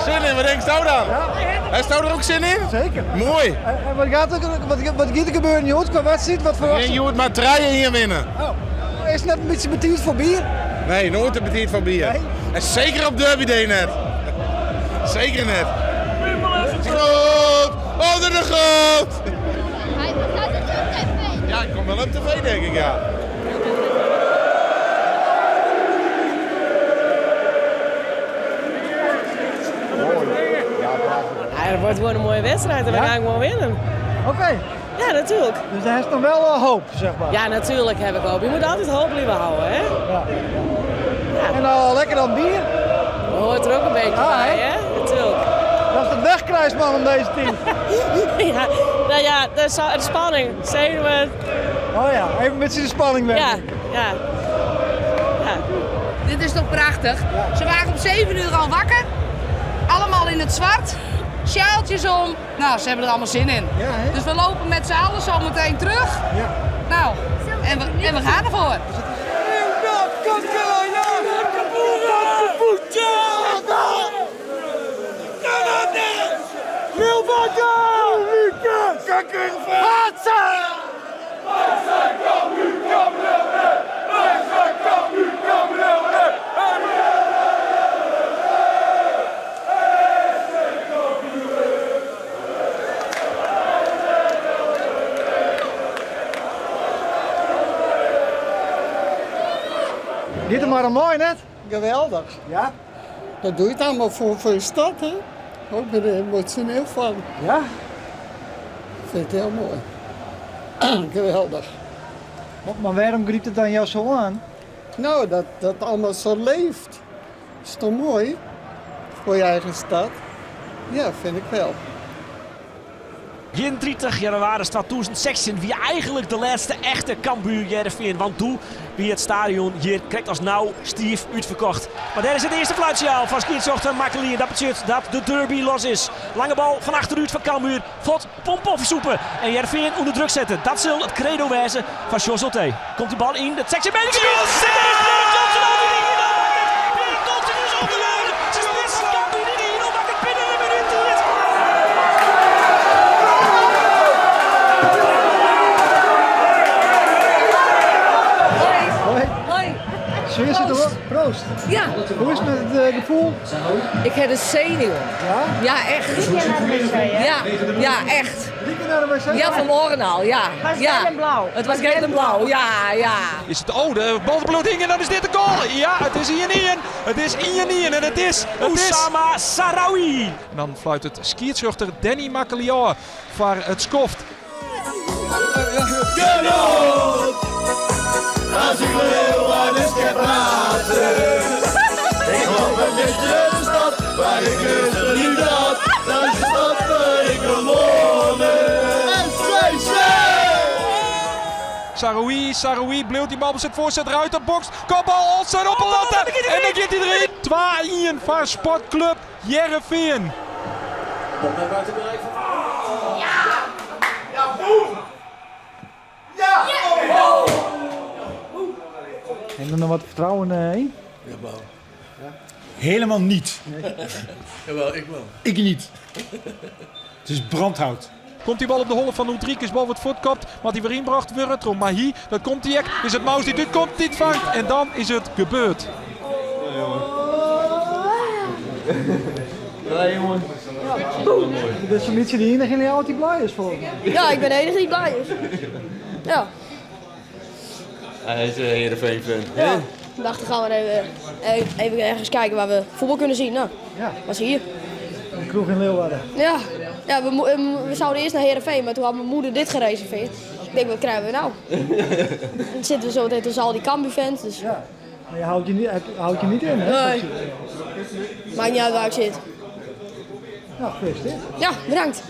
Sin in, wat tinksto dan? Ja. Hasto der ek sin yn? Seker. Moai. En wat giet der, wat, wat giet der gebeuren hjoed kwa wedstriid? Wat ferwachtsje We gean hjoed mar 3-1 winne. Oh. Is it net in bytsje betiid foar bier? Nee, noait te betiid foar bier. Nee? En seker op Derby Day net. Seker net. Groot! Onder de grond! Ja, ik kom wel op tv denk ik, ja. Ja, het wordt gewoon een mooie wedstrijd en we gaan gewoon winnen. Oké. Ja, natuurlijk. Dus daar is nog wel hoop, zeg maar. Ja, natuurlijk heb ik hoop. Je moet altijd hoop blijven houden, hè? Ja. En al lekker dan bier. Dat hoort er ook een beetje Ja, bij, hè? hè? Natuurlijk. Dat is het wegkrijgt, man, om deze team. ja, nou ja, de, de spanning. Zenuwen. Oh ja, even een beetje de spanning weg. Ja, ja. ja. Dit is toch prachtig? Ze waren om 7 uur al wakker. Allemaal in het zwart. Sjaaltjes om. Nou, ze hebben er allemaal zin in. Ja, hè? Dus we lopen met z'n allen zo meteen terug. Ja. Nou, en we gaan ervoor. Giet it mar om moai net? Geweldig. Ja? Dat doe je het allemaal voor je stad, hè? Ik ben er emotioneel van. Ja? Ik vind het heel mooi. Geweldig. Maar waarom grypt it dan jou sa oan? Nou, dat dat allemaal zo leeft. Is toch mooi? Voor je eigen stad? Ja, vind ik wel. 30 jannewaris 2016 wie eigenlik de lêste echte Cambuur Hearrenfean. Want doe wie it stadion hjir krekt as no stiif útferkocht. Mar dêr is it earste fluitsinjaal fan skiedsrjochter Makkelie. Dat betsjut dat de derby los is. Lange bal fan achterút fan Cambuur. Fuort poffersûpe en Hearrenfean ûnder druk sette. Dat sil it kredo wêze fan Sjors Ultee. Komt dy bal yn de 16 meter. Hoi. Hoi. Sfear sit derop. Proost. Ja. Hoe is it mei it gefoel? Ik ha de senuwen. Ja? Ja, echt. Ja, ja, echt. Drie keer nei de wc? Ja, vanmorgen al, ja. Het was ja. geel en blauw. Het was geel en blauw, ja, ja. Is het, oh, de bal bloot in en dan is dit de goal. Ja, het is 1-1. Het is 1-1 en het is... Het is... Osama Sarawi. En dan fluit it skiedsrjochter Danny Makkelie foar it skoft. As ik Leeuwarden kan praten. Ik loop een beetje de stad waar ik het niet had. Dat is de stad waar ik wil wonen. SCC! Saroui, Saroui, bliuwt dy bal sit foarset, Ruiter bokst. Kopbal, Olsen op de latte. En dan giet hy deryn. 2-1 foar Sportklup Hearrenfean. Komt naar buiten bereik van... Ja! Ja, boem! Ja! Oh! Heb je er nog wat fertrouwen yn? Jawel. Helemaal niet. Nee. Jawel, ik wel. Ik niet. Het is brandhout. Komt die bal op de holle van Uldrikis, bal wordt voortkopt. Maar die weer inbracht, weer het Maar hier, dat komt die ek. Is het Maus die dit komt, dit vangt. En dan is het gebeurd. Ja, jongen. Dit is een beetje de enige in jou die blij is volgens mij. Ja, ik ben de enige die blij is. Ja. Hij is een Heerenveen-fan. Ja. We dachten gaan we even ergens kijken waar we voetbal kunnen zien. Nou, ja. Was hier. Een kroeg in Leeuwarden. Ja, ja we zouden eerst naar Heerenveen, maar toen had mijn moeder dit gereserveerd. Ik denk, wat krijgen we nou? Dan zitten we zo meteen tussen al die Cambuur-fans. Dus. Ja. Maar je houdt je niet, houdt je niet in, hè? Nee. Maakt niet uit waar ik zit. Nou, gefeliciteerd. Ja, bedankt.